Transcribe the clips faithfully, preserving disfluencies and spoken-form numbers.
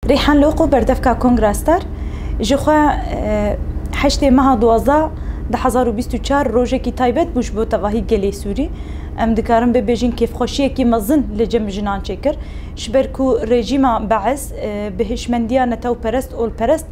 Rîhan Loqo, berdevka Kongra Star, ji xwe, e, heştê meha duwazdeh du hezar û bîst û çar rojekî taybet bû ji bo tevahî gelê Sûrî. Em dikarin bibêjin kêfxweşiyekî mezin li cem jinan çêkir. Ji ber ku rejîma Beis, e, bi hişmendiya netewperest, olperest,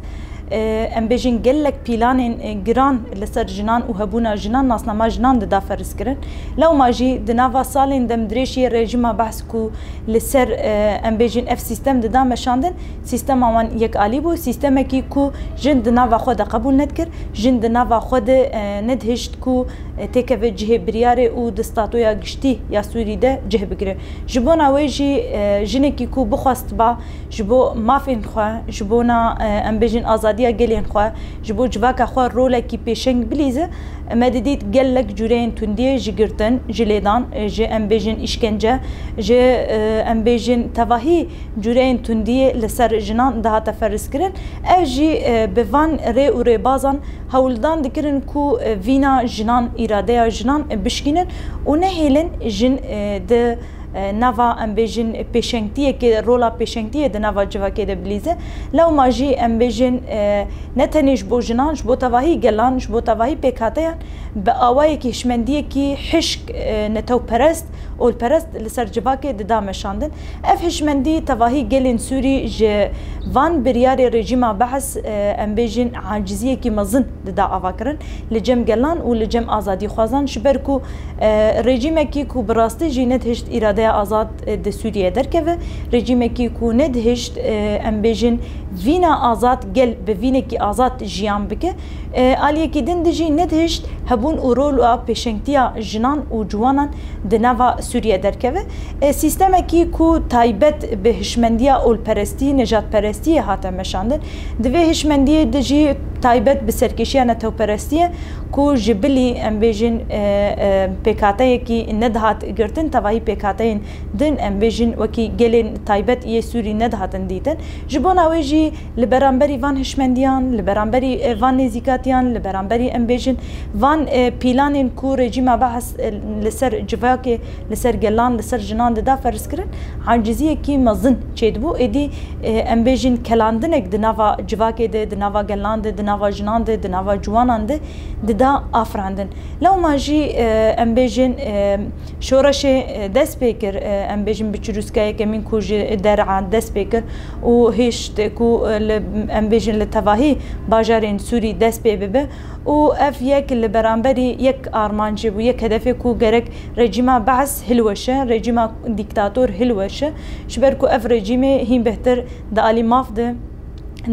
e, em bêjin gelek pîlanên, e, giran li ser jinan û hebûna jinan, nasnama jinan dida ferizkirin. Lewma jî di nava salên demdirêj yê rejîma Beis ku li ser, e, em bêjin ev sîstem dida meşandin, sîstema wan yekalî bû, sîstemekî ku jin di nava xwe de qebûl nedikir, jin di nava xwe de, e, nedihişt ku, e, têkeve cihê biryarê û di statoya giştî ya Sûrî de cih bigire. Ji bona wê jî, e, jinekî ku bixwest ba ji bo mafên xwe, ji bona, e, em bêjin azadiya gelên xwe, ji bo civaka xwe rolekî pêşeng bilîze, me didît gelek cûreyên tundiyê ji girtin, ji lêdan, ji em bêjin îşkence, ji, e, em bêjin tevahî cûreyên tundiyê li ser jinan dihate ferizkirin. Ev jî, e, bi van rê û rêbazan hewldan dikirin ku, e, vîna jinan, îradeya jinan, e, bişkînin û nehêlin jin, e, di, e, nava, em bêjin, pêşengtiyekê, rola pêşengtiyê di nava civakê de bilîze. Lewma jî, em bêjin, e, ne tenê ji bo jinan, ji bo tevahî gelan, ji bo tevahî pêkhateyan bi awayekî hişmendiyekî hişk, e, netewperest, olperest li ser civakê dida meşandin. Ev hişmendî tevahî gelên Sûrî ji van biryarê rejîma Beis, e, em bêjin, aciziyekî mezin dida avakirin li cem gelan û li cem azadîxwazan, ji ber ku, e, rejîmekî ku bi rastî jî nedihişt îradeya azad, e, di Sûriyê derkeve, rejîmekî ku nedihişt, e, em bêjin, vîna azad gel bi vînekî azad jiyan bike, e, aliyekî din de jî nedihişt hebûn û rola pêşengtiya jinan û ciwanan di nava Sûriye derkeve. E, sîstemekî ku taybet bi hişmendiya olperestî, nejadperestiyê hate meşandin. Di vê hişmendiyê de jî taybet bi serkêşiya netewperestiyê ku ji bilî, em bêjin, e, e, pêkhateyekî nedihat girtin, tevahî pêkhateyên din, em bêjin, wekî gelên taybet yê Sûrî nedihatin dîtin. Ji bona wê jî li beramberî van hişmendiyan, li beramberî, e, van nêzîkatiyan, li beramberî, em bêjin, van, e, pîlanên ku rejîma Beis, e, li ser civakê, li ser gelan, li ser jinan dida ferizkirin, aciziyekî mezin çêdibû. Êdî, e, em bêjin, kelandinek di nava civakê de, di nava gelan de, di nava jinan de, di nava ciwanan de dida afirandin. Lewma jî, e, em bêjin, e, şoreşê, e, dest pê kir, e, em bêjin, bi çirûska yekemîn ku ji derê dest pê kir û hişt ku, e, li, em bêjin, li tevahî bajarên Sûrî dest pê bibe. Û ev yek li beramberî yek armancê bû, yek hedefê ku gerek rejîma Beis hilweşe, rejîma dîktator hilweşe, ji ber ku ev rejîmê hîn bêhtir di alî maf de,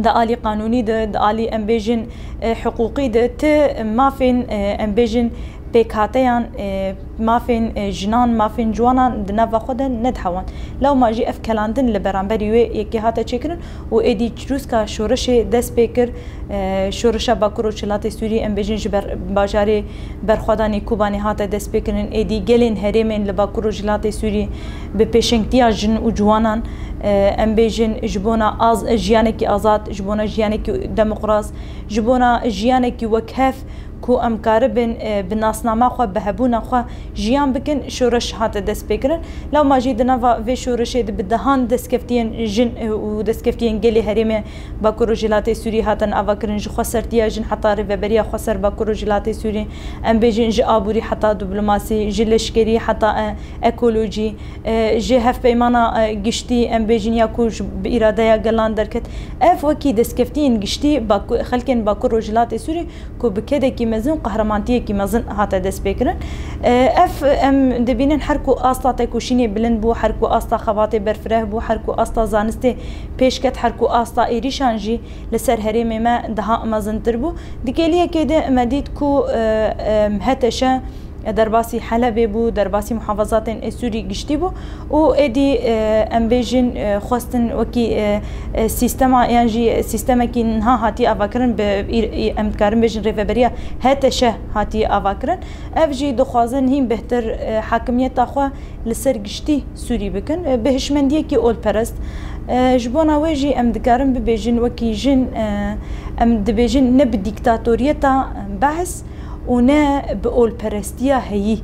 di alî qanûnî de, di alî, em bêjin, e, hiqûqî de, ti mafên, e, em bêjin, pêkhateyan, e, mafên, e, jinan, mafên ciwanan di nava xwe de nedihewand. Lewma jî ev kelandin li beramberî wê yekê hate çêkirin û êdî çirûska şoreşê dest pê kir. E, şoreşa Bakur Rojhilatê Sûrî, em bêjin, ji ber, bajarê berxwedanê Kobanê hate destpêkirin. Êdî gelên herêmên li Bakur Rojhilatê Sûrî bi pêşengtiya jin û ciwanan, e, em bêjin, ji bona az-, jiyanekî azad, ji bona jiyanekî demokras, ji bona jiyanekî wekhev ku em karibin, e, bi nasnama xwe, bi hebûna xwe jiyan bikin, şoreş hate destpêkirin. Lewma jî di nava vê şoreşê de bi dehan destkeftiyên jin, e, û destkeftiyên gelê herêmê Bakur Rojhilatê Sûrî hatin avakirin, ji xwesertiya jin heta rêveberiya xweser Bakur Rojhilatê Sûrî, em bêjin ji aborî heta diplomasî, ji leşkerî heta, e, ekolojî, e, ji hevpeymana, e, giştî, em bêjin ya ku ji, bi îradeya gelan derket. Ev wekî destkeftiyên giştî Baku-, xelkên Bakur Rojhilatê Sûrî ku bi kedekî mezin, qehremantiyekî mezin hate destpêkirin. E, ev em dibînin her ku asta tekoşînê bilind bû, her ku asta xebatê berfireh bû, her ku asta zanistê pêş ket, her ku asta êrîşan jî li ser herêmê me daha mezintir bû. Di kêliyekê de me dît ku, e, e, H T Ş derbasî Helebê bû, derbasî muhafazatên Sûrî giştî bû û êdî, e, em bêjin, e, xwestin wekî, e, e, sîstema yan jî sîstemekî niha hatiye avakirin, bi î-, î-, em dikarin bêjin rêveberiya H T Ş hatiye avakirin. Ev jî dixwazin hîn bêhtir, e, hakimiyeta xwe li ser giştî Sûrî bikin, e, bi hişmendiyekî olperest. E, ji bona wê jî em dikarin bibêjin wekî jin, e, em dibêjin ne bi dîktatoriyeta Beis û ne bi olperestiya heyî.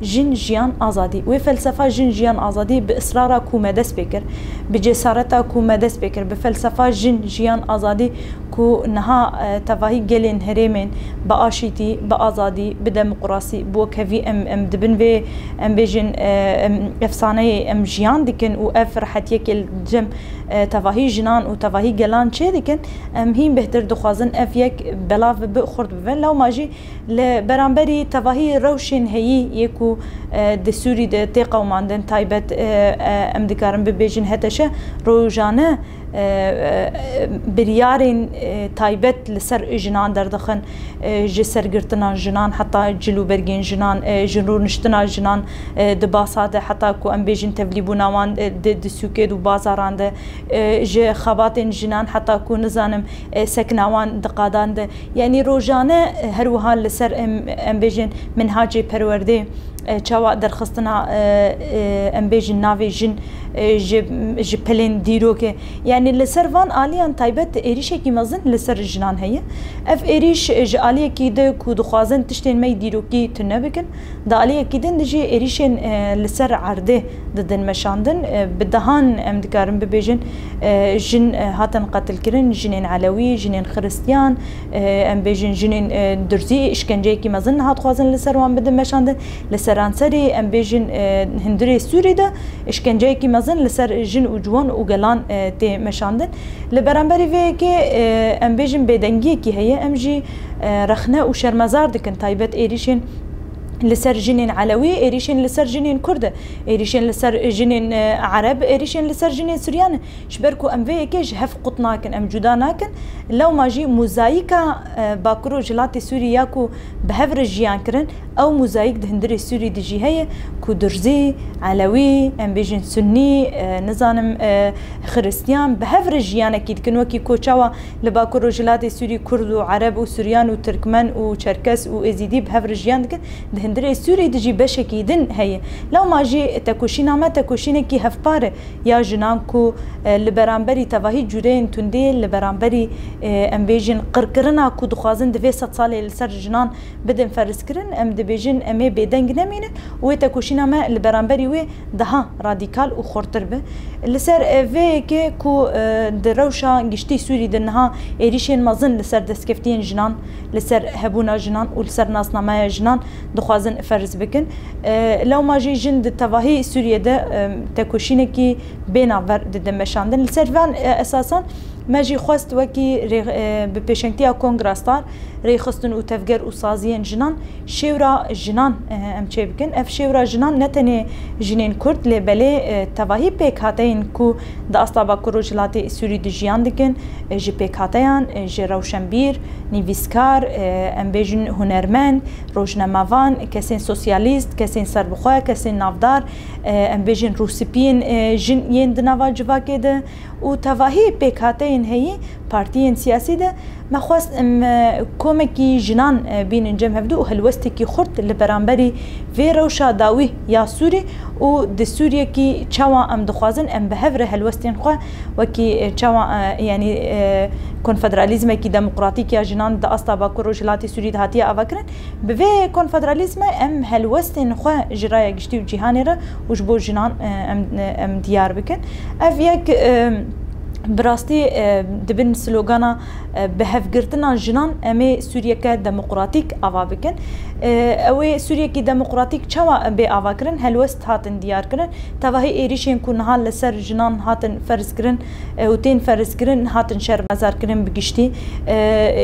Jin, jiyan, azadî. Wê felsefa jin, jiyan, azadî bi israra ku me dest pê kir, bi cesareta ku me dest pê kir, bi felsefa jin, jiyan, azadî ku niha, e, tevahî gelên herêmên bi aşîtî, bi azadî, bi demokrasî, bi wekhevî em, em dibin vê, em bêjin, e, em, efsaneyê em jiyan dikin û ev rehetiyekê li cem, e, tevahî jinan û tevahî gelan çê dikin, em hîn bêhtir dixwazin ev yek belav bibe, xurt bibe. Lewma jî li beramberî tevahî rewşên heyî yê ku, e, di Sûrî de tê qewimandin, taybet, e, e, em dikarin bibêjin H T Ş rojane, e, e, biryarên, e, taybet li ser jinan derdixin, e, ji sergirtina jinan heta cilûbergên jinan, e, ji rûniştina jinan, e, di basa de heta ku em bêjin tevlîbûna wan, e, di, di sûkê de û bazaran de, e, ji xebatên jinan heta ku nizanim, e, sekna wan di qadan de. Yanî rojane, e, her wiha li ser em, em bêjin minhacê perwerdê, e, çawa derxistina, e, e, em bêjin navê jin, e, ji, ji pelên dîrokê. Yanî li ser van aliyan taybet êrîşekî mezin li ser jinan heye. Ev êrîş, e, ji aliyekî de ku dixwazin tiştên me yê dîrokî tune bikin, di aliyekî din de jî êrîşên, e, li ser erdê didin meşandin. E, bi dehan em dikarin bibêjin, e, jin, e, hatin qetilkirin, jinên Elewî, jinên Xiristiyan, e, em bêjin jinên, e, Durzî, îşkenceyekî mezin hat xwazin li ser wan bidin meşandin. Li seranserê em bêjin, e, hundirê Sûrî de îşkenceyekî mezin li ser jin û ciwan û gelan, e, tê meşandin. Li beramberî vê yekê, e, em bêjin bêdengiyekî heye. Em jî, e, rexne û şermezar dikin taybet êrîşên li ser jinên Elewî, êrîşên li ser jinên Kurd, êrîşên li ser jinên, e, Ereb, êrîşên li ser jinên Suryan. Ji ber ku em vê yekê ji hev qut nakin, em cuda nakin. Lewma jî mozayîka, e, Bakur Rojhilatê Sûrî ya ku bi hev re jiyan kirin, ew mozayîk di hundirê Sûrî de jî heye ku Durzî, Elewî, em bêjin Sunnî, e, nizanim, e, Xiristiyan bi hev re jiyanekî dikin, wekî ku çawa li Bakur Rojhilatê Sûrî Kurd û Ereb û Suryan û Tirkmen û Çerkes û Êzîdî bi hev re jiyan dikin, di hundirê Sûrî de jî beşekî din heye. Lewma jî tekoşîna me tekoşînekî hevpar e ya jinan ku, e, li beramberî tevahî cûreyên tundê, li beramberî, e, em bêjin qirkirina ku dixwazin di vê sed salê li ser jinan bidin ferzkirin, em dibêjin em ê bêdeng nemînin û wê tekoşîna me li beramberî wê daha radîkal û xurtir be. Li ser, e, vê yekê ku, e, di rewşa giştî Sûrî de niha êrîşên mezin li ser destkeftiyên jinan, li ser hebûna jinan û li ser nasnameya jinan dixwazin ferz bikin. E, lewma jî jin di tevahî Sûriyê de, e, tekoşînekî bênaver didin meşandin. Li ser van, e, esasan me jî xwest wekî rê-, e, bi pêşengtiya Kongra Star, rêxistin û tevger û saziyên jinan, şêwra jinan, e, em çêbikin. Ev şêwra jinan ne tenê jinên Kurd, lê belê, e, tevahî pêkhateyên ku di asta Bakur Rojhilatê Sûrî de jiyan dikin, e, ji pêkhateyan, e, ji rewşenbîr, nivîskar, e, em bêjin hunermend, rojnamevan, kesên sosyalîst, kesên serbixwe, kesên navdar, e, em bêjin rûspiyên, e, jin yên di nava civakê de û tevahî pêkhateyên heyî partiyên siyasî de me xwest em, e, komekî jinan, e, bînin cem hevdû û helwestekî xurt li beramberî vê rewşa dawî ya Sûrî û di Sûriyekî çawa em dixwazin em bi hev re helwestên xwe wekî, e, çawa, e, yanî, e, konfederalîzmekî demokratîk ya jinan di asta Bakur Rojhilatê Sûrî de hatiye avakirin. Bi vê konfederalîzme em helwestên xwe ji raya giştî û cîhanê re û ji bo jinan, e, em, e, em diyar bikin. Ev yek, e, bi rastî, e, dibin slogana, e, bi hevgirtina jinan em ê Sûriyeke demokratîk ava bikin. E, ew ê Sûriyekî demokratîk çawa bê avakirin? Helwest hatin diyar kirin. Tevahî êrîşên ku niha li ser jinan hatin ferzkirin, e, û tên ferzkirin hatin şermezarkirin bi giştî. E,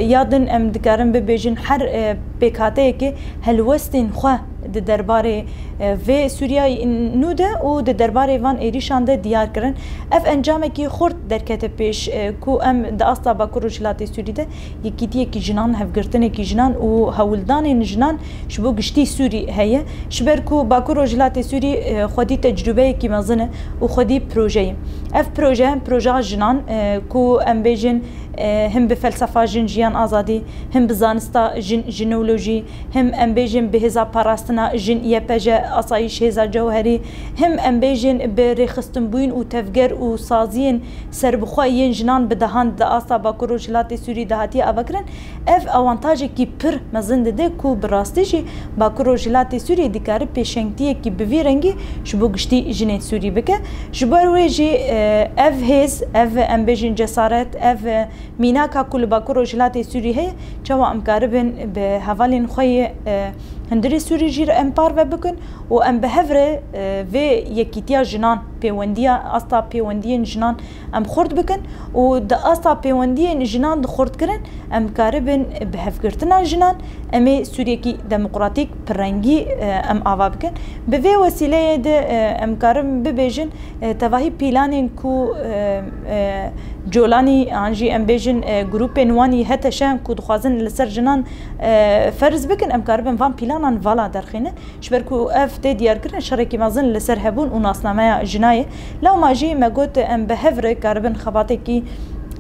ya din em dikarin bibêjin her, e, pêkhateyekê helwestên xwe di derbarê, e, vê Sûriyeyê nû de û di derbarê van êrîşan de diyar kirin. Ev encamekî xurt derkete pêş, e, ku em di asta Bakur Rojhilatê Sûrî de yekîtiyekî jinan, hevgirtinekî jinan û hewldanên jinan ji bo giştî Sûrî heye. Ji ber ku Bakur Rojhilatê Sûrî, e, xwedî tecrûbeyekî mezin e û xwedî proje ye. Ev proje, projeya jinan, e, ku em bêjin, e, him bi felsefa jin, jiyan, azadî, him bi zanista jin, jinolojî, him em bêjin bi hêza parastina Jin Y P J, Asayîş Hêza Cewherî, him em bêjin bi rêxistinbûyîn û tevger û saziyên serbixwe yên jinan bi dehan di asta Bakur Rojhilatê Sûrî de hatiye avakirin, ev awantajekî pir mezin dide ku bi rastî jî Bakur Rojhilatê Sûriyê dikare pêşengtiyekî bi vî rengî ji bo giştî jinên Sûrî bike. Ji ber wê jî, e, ev hêz, ev, em bêjin, cesaret, ev, e, mînaka ku li Bakur Rojhilatê Sûrî heye, çawa em karibin bi hevalên xwe yê, e, hundirê Sûrî jî re em parve bikin û em bi hev re, e, vê yekîtiya jinan, pêwendiya, asta pêwendiyên jinan em xurt bikin û di asta pêwendiyên jinan di xurt kirin, em karibin bi hevgirtina jinan, em ê Sûriyekî demokratîk, pirrengî, e, em ava bikin. Bi vê wesîleyê de, e, em karin bibêjin, e, tevahî pîlanên ku, e, e, Colanî an jî em bêjin, e, grûpên wan yî H T Ş ku dixwazin li ser jinan, e, ferz bikin, em karibin van pîlanan vala derxînin. Ji ber ku ev tê diyarkirin şerekî mezin li ser hebûn û nasnameya jina ye. Lewma jî me got em bi hev re karibin xebatekî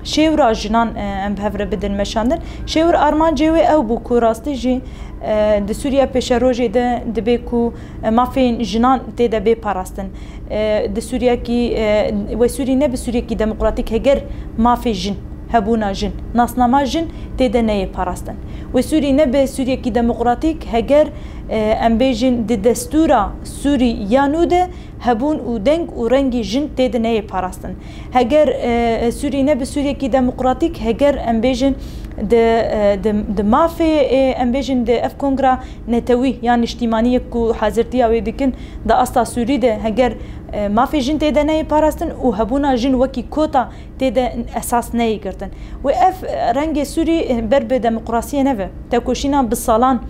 şêwra jinan, e, em bi hev re bidin meşandin. Şêwr armancê wê ew bû ku rastî jî, e, di Sûriya pêşerojê de dibe ku, e, mafên jinan tê de bê parastin. E, di Sûriyekî, e, wê Sûrî ne bi Sûriyekî demokratîk heger mafê jin, hebûna jin, nasnama jin tê de neyê parastin. Wê Sûrî ne bi Sûriyekî demokratîk heger, e, em bêjin di destûra Sûrî ya nû de hebûn û deng û rengî jin tê de neyê parastin. Heger, e, Sûrî ne bi Sûriyekî demokratîk, heger em bêjin di, e, di, di mafê, e, em bêjin di ev kongra netewî ya niştîmanî yek ku hazirtiya wê dikin di asta Sûrî de, heger, e, mafê jin tê de neyê parastin û hebûna jin wekî kota tê de esas neyê girtin. Wê ev, e, rengê Sûrî, e, ber bi demokrasiyê neve. Tekoşîna bi salan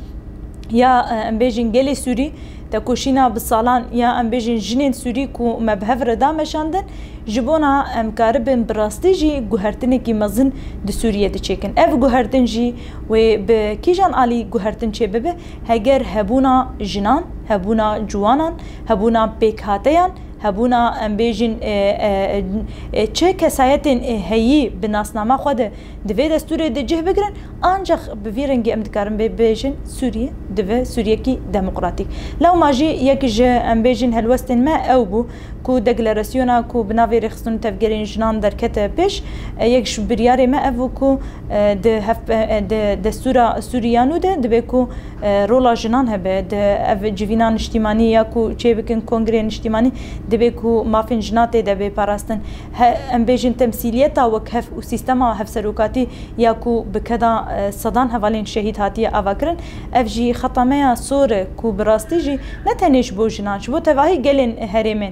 ya, e, em bêjin gelê Sûrî, tekoşîna bi salan ya em bêjin jinên Sûrî ku me bi hev re da meşandin, ji bona em karibin bi rastî jî guhertinekî mezin di Sûriyê de çêkin. Ev guhertin jî wê bi kîjan alî guhertin çêbibe, heger hebûna jinan, hebûna ciwanan, hebûna pêkhateyan, hebûna, em bêjin, e, e, e, çi kesayetên, e, heyî bi nasnama xwe de di vê destûrê de cih bigirin, ancax bi vî rengî em dikarin bê-, bêjin Sûriyê dibe Sûriyekî demokratîk. Lewma jî yek ji, em bêjin, helwestên me ew bû ku deklarasyona ku bi navê rêxistin û tevgerên jinan derkete pêş, e, yek ji biryarê me ev bû ku, e, di hevpe-, e, di destûra Sûrî ya nû de dibe ku e, rola jinan hebe. Di ev civîna niştîmanî ya ku çêbikin kongreyê niştîmanî, dibe ku mafên jina tê de bê parastin. He, em bêjin temsîliyeta wekhev û sîstema hevserokatî ya ku bi keda, e, sedan hevalên şehîd hatiye avakirin, ev jî xeta me ya sor e ku bi rastî jî ne tenê ji bo jinan, ji bo tevahî gelên herêmên.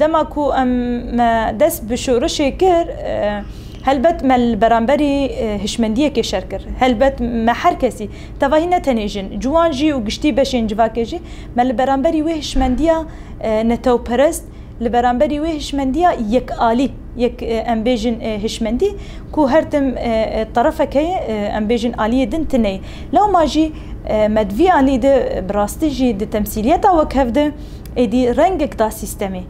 Dema ku em, me dest bi şorişê kir, e, helbet me li beramberî, e, hişmendiyekê şer kir. Helbet me her kesî, tevahî ne tenê jin, ciwan jî û giştî beşên civakê jî, me li beramberî wê hişmendiya, e, netewperest, li beramberî wê hişmendiya yekalî, yek, e, em bêjin, e, hişmendî, ku her tim, e, e, terefek heye, e, em bêjin aliyê din tune ye. Lewma jî, e, me di vî alî de bi rastî jî di temsîliyeta wekhev de êdî rengek da sîstemê.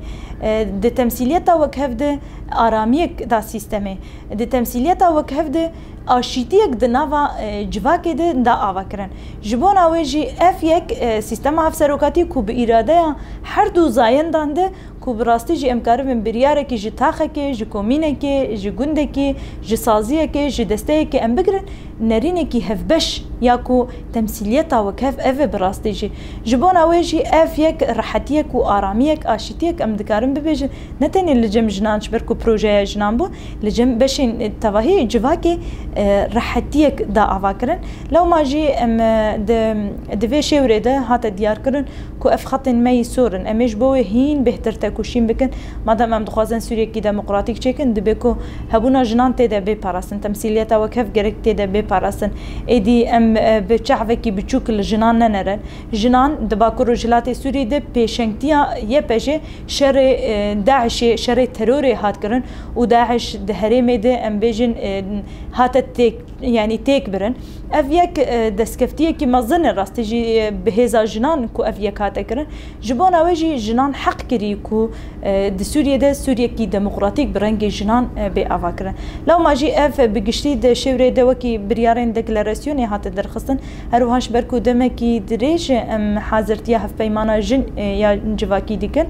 E, di temsîliyeta wekhev de aramiyek da sîstemê. Di temsîliyeta wekhev de aşîtiyek di nava, e, civakê de da avakirin. Ji bona wê jî ev yek, e, sîstema hevserokatî ku bi îradeya her du zayendan de ku bi rastî jî em karibin biryarekî ji taxekê, ji komînekê, ji gundekî, ji saziyekê, ji desteyekê em bigirin, nerînekî hevbeş ya ku temsîliyeta wekhev ev e bi rastî jî. Ji bona wê jî ev yek rehetiyek û aramiyek, aşîtiyek em dikarin bibêjin, ne tenê li cem jinan, ji ber ku projeya jinan bû, li cem beşên, e, tevahî civakê, e, rehetiyek da avakirin. Lewma jî em, e, di, di vê şêwrê de hate diyarkirin ku ev xetên me yî sor in. Em ê ji bo wê hîn bêhtir tekoşîn bikin. Madem em dixwazin Sûriyekî demokratîk çêkin, dibe ku hebûna jinan tê de bê parastin, temsîliyeta wekhev gerek tê de bê parastin. Êdî em, e, bi çavekî biçûk li jinan nenerin. Jinan di Bakur Rojhilatê Sûrî de pêşengtiya Y P J şerê, e, DAIŞê, şerê terorê hat kirin û DAIŞ di herêmê de, em bêjin, e, hate têk, yanî têk birin. Ev yek e, destkeftiyekî mezin e, rastî jî e, bi hêza jinan ku ev yek hate kirin. Ji bona wê jî jinan heq kirî ku e, di Sûriyê de Sûriyekî demokratîk bi rengê jinan e, bê avakirin. Lewma jî ev bi giştî di şêwrê de wekî biryarên deklarasyonê hate derxistin. Her wiha ji ber ku demekî dirêj em hazirtiya hevpeymana jin e, ya civakî dikin.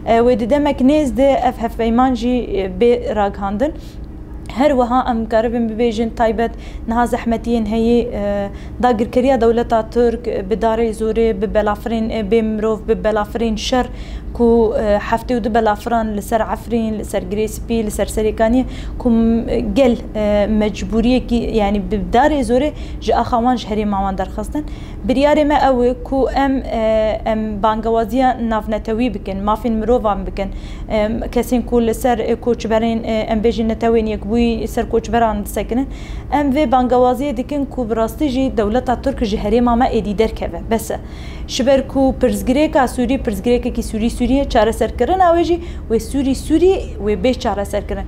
E, wê di demek nêz de ev hevpeyman jî e, bê ragihandin. Her wiha em karibin bibêjin taybet niha zehmetiyên heyî, e, dagirkeriya dewleta Tirk, e, bi darê zorê, bi belafirên, e, bê mirov, bi belafirên şer ku, e, heftê û du belafiran li ser Efrîn, li ser Girê Spî, li ser Serêkaniyê ku m-, gel, e, mecbûriyekî, yanî bi darê zorê ji axa wan ji herêma wan derxistin. Biryarê me ew e ku em, e, em bangewaziya navnetewî bikin, mafên mirovan bikin, e, kesên ku li ser, e, koçberên, e, em bêjin Netewên Yekbûyî ser koçberan disekinin. Em vê bangewaziyê dikin ku bi rastî jî dewleta Tirk ji herêma me êdî derkeve. Bes e. Ji ber ku pirsgirêka Sûrî, pirsgirêkekî Sûrî, Sûrî ye, çareserkirina wê jî wê Sûrî, Sûrî wê bê çareserkirin.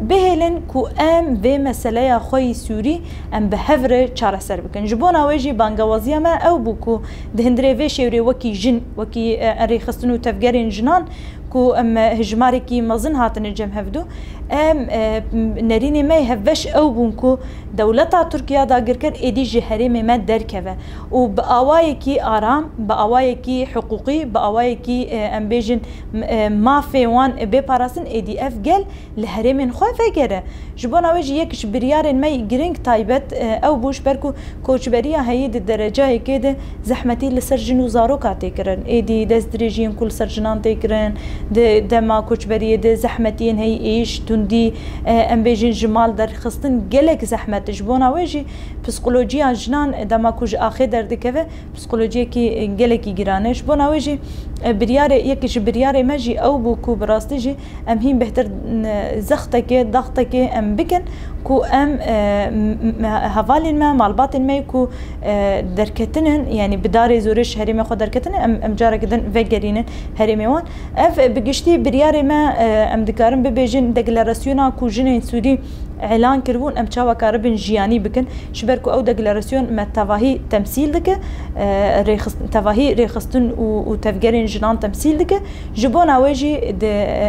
Bihêlin ku em vê meseleya xwe yî Sûrî em bi hev re çareser bikin. Ji bona wê jî bangewaziya me ew bû ku di hundirê vê şêwrê wekî jin, wekî, e, rêxistin û tevgerên jinan ku em, e, hejmarekî mezin hatine cem hevdû, em, e, nerînê me yê hevbeş ew bûn ku dewleta Tirk ya dagirker êdî ji herêmê me derkeve û bi awayekî aram, bi awayekî hiqûqî, bi awayekî, e, em bêjin, m-, e, mafê wan bê parastin, êdî ev gel li herêmên xwe vegere. Ji bona wê jî yek ji biryarên me yî giring taybet, e, ew bû, ji ber ku koçberiya heyî di derecayekê de zehmetî li ser jin û zaroka tê kirin. Êdî destdirêjiyên ku li ser jinan tê kirin, di dema koçberiyê de zehmetiyên heyî êş, tundî, e, em bêjin ji mal derxistin gelek zehmet e. Ji bona wê jî psîkolojiya jinan dema ku ji axê derdikeve, psîkolojiyekî gelekî giran e. Ji bona wê jî, e, biryarê, yek ji biryarê me jî ew bû ku bi rastî jî em hîn bêhtir, e, zextekê, daxtekê em bikin ku em, e, m-, m-, hevalên me, malbatên me ku, e, derketinin, yanî bi darê zorê ji herêmê xwe derketinin, em, em careke din vegerînin herêmê wan. Ev, e, bi giştî biryarê me, e, em dikarin bibêjin deklarasyona ku jinên Sûrî îlan kiribûn, em çawa karibin jiyanî bikin, ji ber ku ew deklarasyon me tevahî temsîl dike, e, rêxist-, tevahî rêxistin û, û tevgerên jinan temsîl dike. Ji bona wê jî di,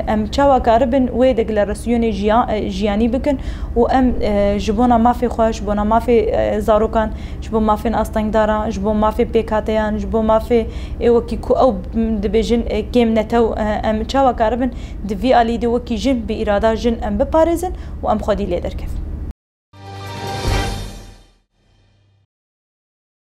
em çawa karibin wê deklarasyonê jiya-, e, jiyanî bikin û em, e, ji bona mafê xwe, ji bona mafê, e, zarokan, ji bo mafên astengdaran, ji bo mafê pêkhateyan, ji bo mafê ê wekî ku ew dibêjin, e, kêm netew, e, em çawa karibin di vî alî de wekî jin bi îrada jin em biparêzin û em xwedî lê derkevin.